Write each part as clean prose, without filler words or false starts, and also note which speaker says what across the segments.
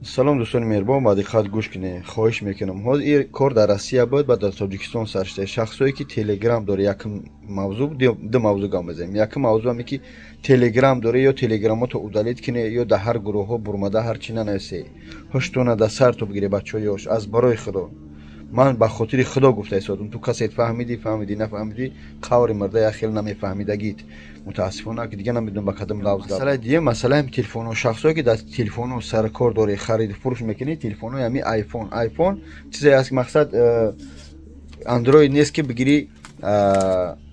Speaker 1: Салом, дӯстони меҳрубон, ба диққат гӯш кунед, хоҳиш мекунам. Ҳозир ин кор дар Россия буд ва дар Тоҷикистон сар шуда. Шахсое ки Телеграм дорад, якм мавзӯъ, ду мавзӯъ гап мезанем. Якм мавзӯъ ҳаме ки Телеграм дорад, ё Телеграмото удалить кунед, ё дар ҳар гурӯҳҳо бурмада ҳар чӣ нанависе. Ҳуштона дар сарту бигире, бачаҳои ёш, аз барои Худо. Ман ба хотири Худо гуфта истодам. Ту касет фаҳмидӣ, фаҳмидӣ, нафаҳмидӣ, қаври мурда як хел намефаҳмидагит. Мутаассифона, ки дига намедонам ба кадом лавз. Масъалаи дигар, масъалаи телефонҳо. Шахсое ки дар телефонҳо саркор дорӣ, хариду фурӯш мекунӣ, телефонҳои ҳами айфон. Айфон чизе аст, ки мақсад андроид нест, ки бигирӣ,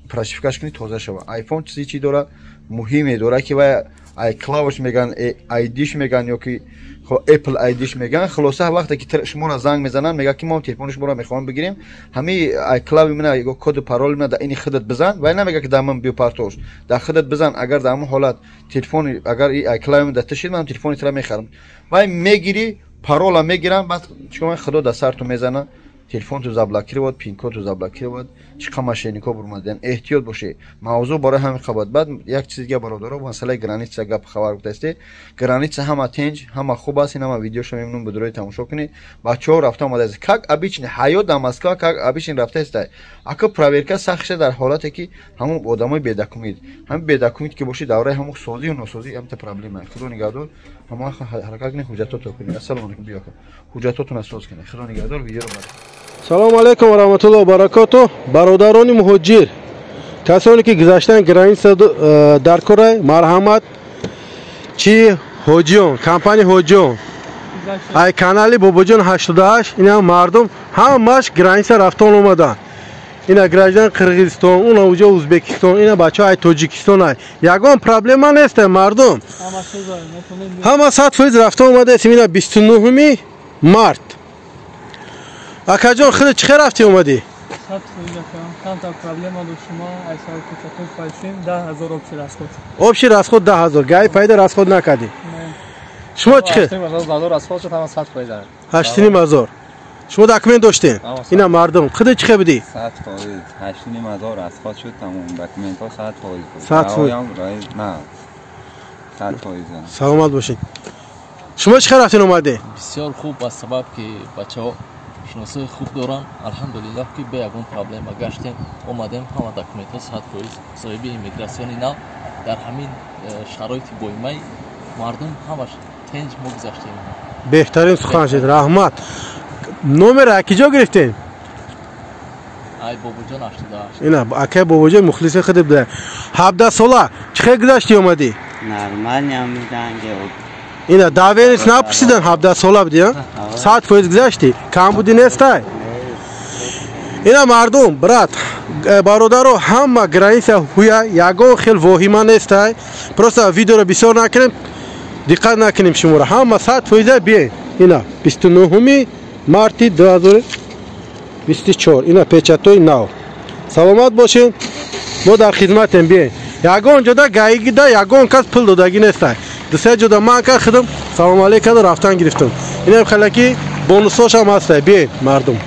Speaker 1: прошивкаш кунӣ, тоза шава. Айфон чизи чӣ дора, муҳиме дора, ки вай iCloud меган, ID-ш меган ё ки Apple ID-ш меган. Хулоса, вақте ки шуморо занг мезананд, мегӯяд ки мо телефони шуморо мехоҳем бигирем, ҳамин iCloud мина ё коду пароли мина дар ини худат бизан. Вай намегӯяд, ки дар ман биёпартош, дар худат бизан. Агар дар ҳамон ҳолат телефони, агар iCloud дар ташид, ман телефони тура мехарам. Вай мегирӣ, парола мегирам, баъд чикор? Худо дар сарту мезана, телефонту заблокировать, пинкодту заблокировать. Чӣ қадр мошеннико бурмадиан, эҳтиёт бошед. Мавзӯъ барои ҳамин қабат. Баъд як чиз дига, бародаро, масъалаи граница гап хабар гуфтасте. Граница ҳама тинҷ, ҳама хуб аст. Ин ҳама видеошо мемнун, будурои тамошо кунед. Бачаҳо рафта омадааст, как обычно, ҳаёт дар Москва как обычно рафтааст. Ака, проверка сахт шуда дар ҳолате ки ҳамон одамои бедокумент, ҳамин бедокумент ки бошӣ, давраи ҳамон созию носозӣ ҳамта проблема. Худо нигаҳдор, ҳамон ҳаракат кунед, ҳуҷҷатото кунед. Ассалому алайкум. Биёка, ҳуҷҷатотонро соз кунед. Худо нигаҳдор, видеоро.
Speaker 2: Салому алайкум ва раҳматуллоҳи ва баракоту. Бародарони муҳоҷир, касоне ки гузаштан граница дар кора, марҳамат. Чи Ҳоҷиён, компания Ҳоҷиён, ай канали Бобоҷон 88. Ина мардум ҳамаш граница рафтон омаданд. Ина граждан Қирғизистон, уна уҷо Узбекистон, ина бачаҳо ай Тоҷикистон. Ай ягон проблема нест, мардум ҳама 100% рафта омадаестем. Ина 29-уми март. Акаҷон, хеле чӣ хел рафтӣ омадӣ?
Speaker 3: Камтар проблема доштем, айсар кӯчакҳои файшин, 10 000 общий расход.
Speaker 2: Общий расход 10 000, гай пайда расход накардӣ. Шумо чӣ хел?
Speaker 4: Расход шуд, ҳама 100%.
Speaker 2: 8,5 ҳазор. Шумо документ доштем? Ина мардум, худи чӣ хел будӣ?
Speaker 5: 100%, 8,5 ҳазор расход шуд, тамом, документҳо 100% буд.
Speaker 2: 100%.
Speaker 5: На, 100%.
Speaker 2: Саломат бошед. Шумо чӣ хел рафтин омадед?
Speaker 6: Бисёр хуб, аз сабаб ки бачаҳо шиносои хуб дорам. Алҳамдулиллаҳ, ки бе ягон проблема гаштем, омадем, ҳама документҳо 100%, соҳиби иммигратсиони нав. Дар ҳамин шароити боимаи мардум ҳамаш тенҷ мо гузаштем.
Speaker 2: Беҳтарин сухан шуд, раҳмат. Номера акиҷо гирифтем?
Speaker 6: Ай Бобоҷон 88.
Speaker 2: Ина акай Бобоҷон мухлиси худи буда. 17 сола, чӣ хел гузаштӣ омадӣ?
Speaker 7: Нормально омиданге.
Speaker 2: Ина доверенность напурсидан, 17 сола будӣ, 100% гузаштӣ, камбудӣ нестай. Ина мардум, брат, бародаро, ҳама граница ҳуя, ягон хел воҳима нестай. Просто видеоро бисёр накунем, диққат накунем шуморо. Ҳама 100% биен. Ина 29-уми марти 2024, ина печатои нав. Саломат бошед, мо дар хизматем, биен. Ягон ҷода гаигида ягон кас пул додагӣ нестай. Дусе ҷода ман ка худам салом алейкум рафтан гирифтам. Инам хелаки бонусҳошам ҳастай. Биен, мардум.